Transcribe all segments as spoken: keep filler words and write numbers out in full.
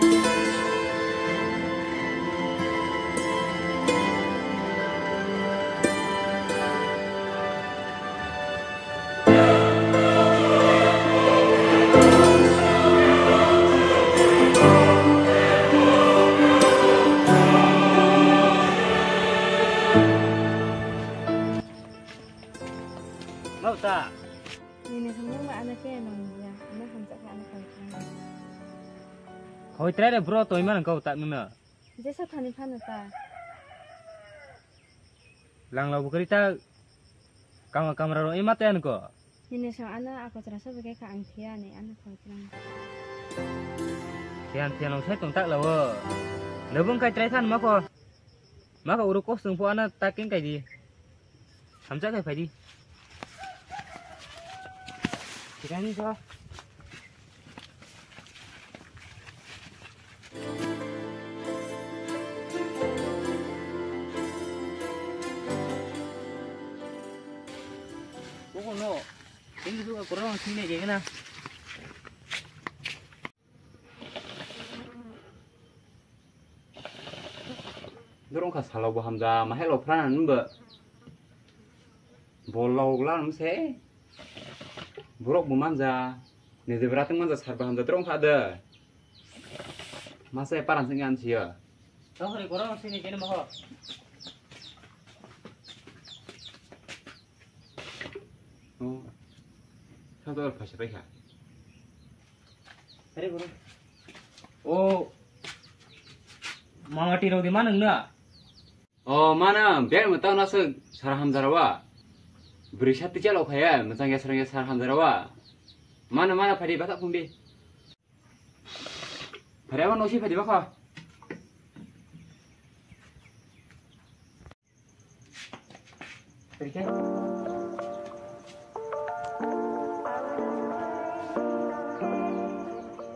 Mau ta? Nini samung ba ano khe nang ya, ano hamjak kha ano koi kha. Hoi trai re bro, toi man kau tak nuna. Jesa thani phano ta. Langla bukari ta kama kamra ro ima ta ko. Nini sa ano ako chara sa bege kha ang thia ni ano koi kha. Thian thian long sai tong tak lawo. Nabung kai trai than ma ko. Ma ko uru kos tong po ano taking kai di. Hamjak hai phaidi. Tirani sa. Kuku no. Ini juga kurang sini kayak gini. Dorong kha salo bo hamja, mahai lo phrana nungba. Bol lo gla nung se. Borok bo manja. Nede bwra tong manja sar bo hamja dorong kha de. Masa paran sing an siya. Tohri korong sini kene moho. Oh. Sa to phaisa pai kha. Are guru. O. Mama tiro di mana na? O mana, ber mata na se sar hamjarawa. Brisa ticha lo khaya, machang ya sarang ya sar hamjarawa. Mana mana phari bata phungdi. Phari abo nosi phari bakha. Phari khe.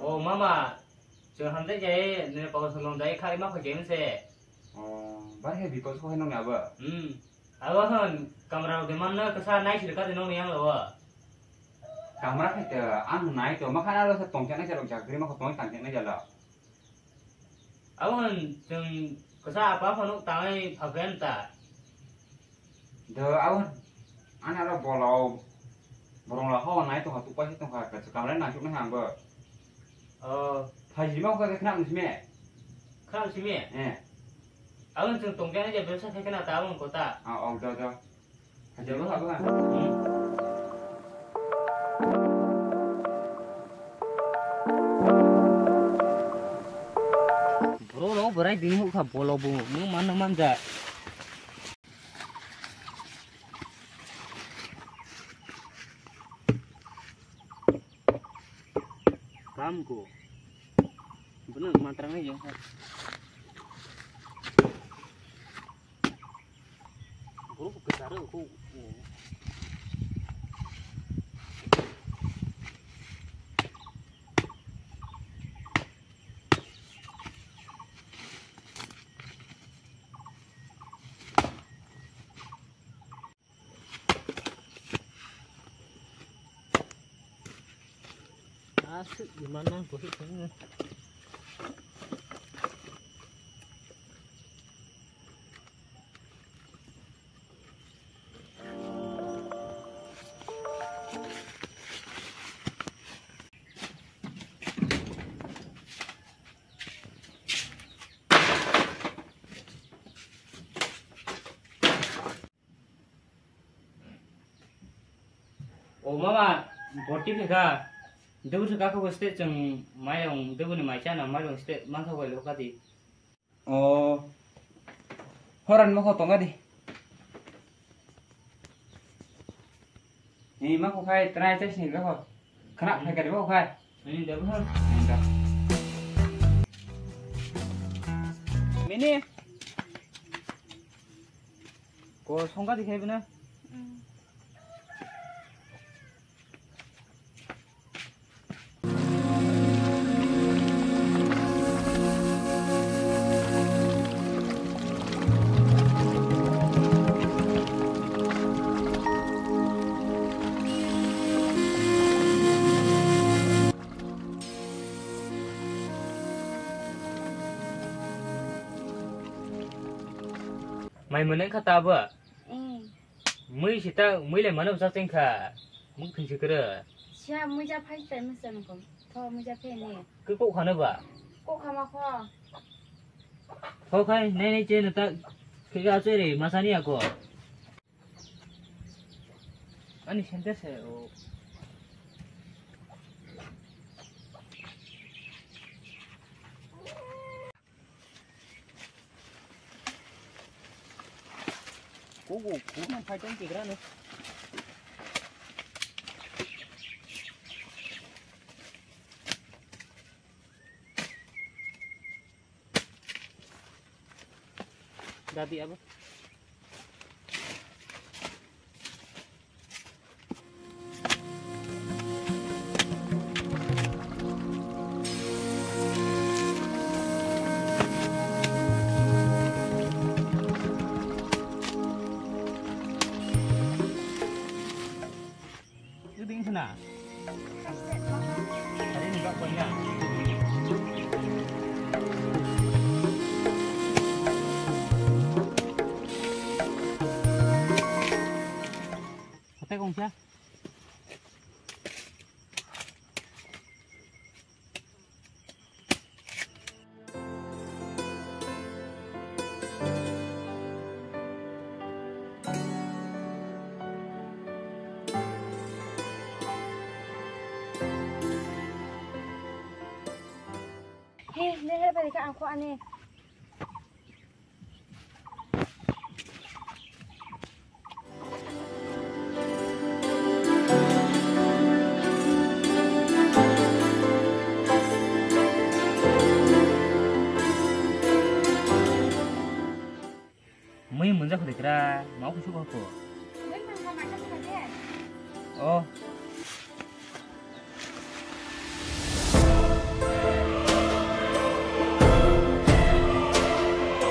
O mama, chwng hamjai jai, nini pau salon dai khai ma phai jai se. O, bar khe bipol so hai nong abo. Hmm. Abo hwn kamra rok de manna kasa nai sir ka de nong yang lo. Kamra khai te ang nai to ma khana lo sa tong chang nai sa rok jakri ma kho tong tang chang nai jalo. Abo hwn chwng kasa apa phano tangai phaben ta. Do abo hwn ana lo bolo borong la ho nai to ha tu pai tong kha ka kamra nai chuk nai ang bo. O. Phaji ma kho ka khna sime. Khna sime. Eh. Abo hwn chwng tong chang nai ja besa khai khna ta abo hwn kota. Ah, ok do do. Bro, lo berai bini hukha bolo bo, nung mana manja. Kam ko. Benar mantra ngai ya. Guru ko besar ko. Asik gimana gosip ini. O mama, boti pheka. Dubu se kakho state chwng mairong, dubu ni mai chana mairong state mangkha bai lokha di. O, horan mokho tonga di. Ni mokho khai trai chai sini kakho. Khana phai kari mokho khai. Ini dubu hor. Ini dah. Mini. Ko songka dikhai bina. Mai mwnwi kha ta bo? Eh. Mui sita, mui le mano bwsa chengkha. Muk thung si kwrwi. Siya muija phai tai masa nungkho. Tho muija phai ni. Khe kok khano ba? Kok khama kho. Tho khai, nai nai che na ta. Khe ga che re, masa ni ako. Ani sente se o. Kuku, kuku nang phai tong kigra no. Dadi abo. Itu ding sana. Hari ini bak banyak. Hotel kong siya. He, leher bai kha ang kho ani. Mui munjak khudi kra, mau kusu kha ko. Mui mangkha mangkha kha de. Oh.